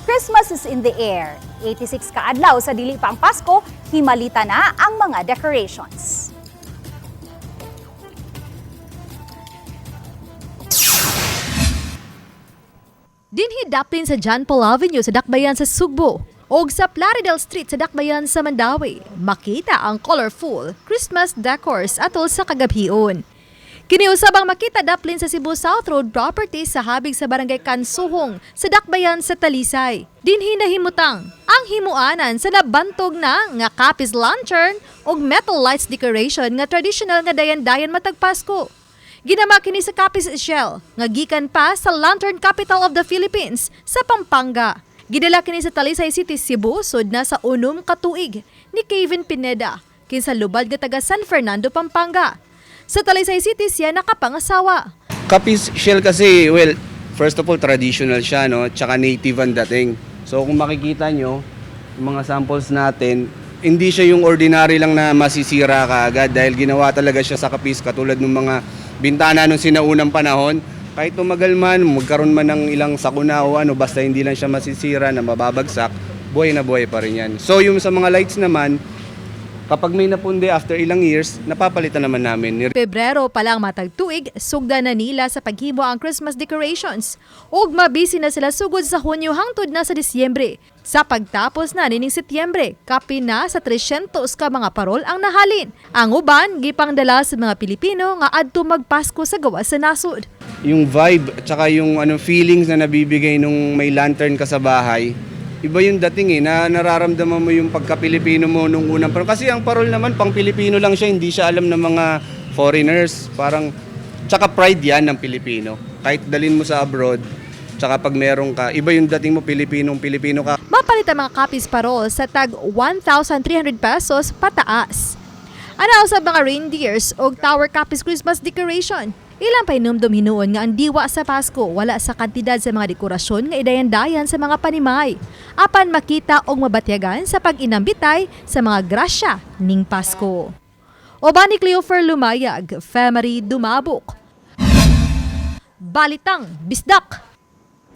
Christmas is in the air. 86 kaadlaw sa dili pa ang Pasko, himalita na ang mga decorations. Dinhi daplin sa John Paul Avenue sa Dakbayan sa Sugbo ug sa Plaridel Street sa Dakbayan sa Mandaue, makita ang colorful Christmas decors atol sa kagabhion. Kini usab ang makita daplin sa Cebu South Road Property sa habig sa Barangay Kansuhong sa Dakbayan sa Talisay. Dinhi nahimutang ang himuanan sa nabantog na nga kapis lantern ug metal lights decoration nga traditional nga dayan-dayan matag Pasko. Ginama kini sa Capiz Shell, nga gikan pa sa Lantern Capital of the Philippines sa Pampanga. Gidala kini sa Talisay City, Cebu, sud na sa 6 ka tuig ni Kevin Pineda, kinsa lubad nga taga San Fernando, Pampanga. Sa Talisay City siya nakapangasawa. Capiz shell kasi, well, first of all, traditional siya, no? Tsaka native ang dating. So, kung makikita nyo, yung mga samples natin, hindi siya yung ordinary lang na masisira ka agad dahil ginawa talaga siya sa kapis katulad ng mga bintana nung sinaunang panahon. Kahit tumagal man, magkaroon man ng ilang sakuna o ano, basta hindi lang siya masisira na mababagsak, buhay na buhay pa rin yan. So yung sa mga lights naman, kapag may napundi after ilang years, napapalitan naman namin. Pebrero pa lang matag tuig, sugda na nila sa paghimo ang Christmas decorations. Ug mabisi na sila sugod sa Hunyo hangtod na sa Disyembre. Sa pagtapos na nining Setyembre, kapin na sa 300 ka mga parol ang nahalin. Ang uban gipangdala sa mga Pilipino nga adto magpasko sa gawas sa nasod. Yung vibe at saka yung ano, feelings na nabibigay nung may lantern ka sa bahay, iba yung dating eh, na nararamdaman mo yung pagka-Pilipino mo nung unang parol. Kasi ang parol naman, pang Pilipino lang siya, hindi siya alam ng mga foreigners. Parang, tsaka pride yan ng Pilipino. Kahit dalin mo sa abroad, tsaka pag meron ka, iba yung dating mo, Pilipinong Pilipino ka. Mapalit ang mga kapis parol sa tag 1,300 pesos pataas. Ana sa mga reindeers og tower kapis Christmas decoration. Ilang pahinumdum hinuon nga ang diwa sa Pasko wala sa kantidad sa mga dekorasyon nga idayan-dayan sa mga panimay. Apan makita og mabatyagan sa pag-inambitay sa mga grasya ning Pasko. Uban ni Cleofer Lumayag, Femery Dumabok. Balitang Bisdak!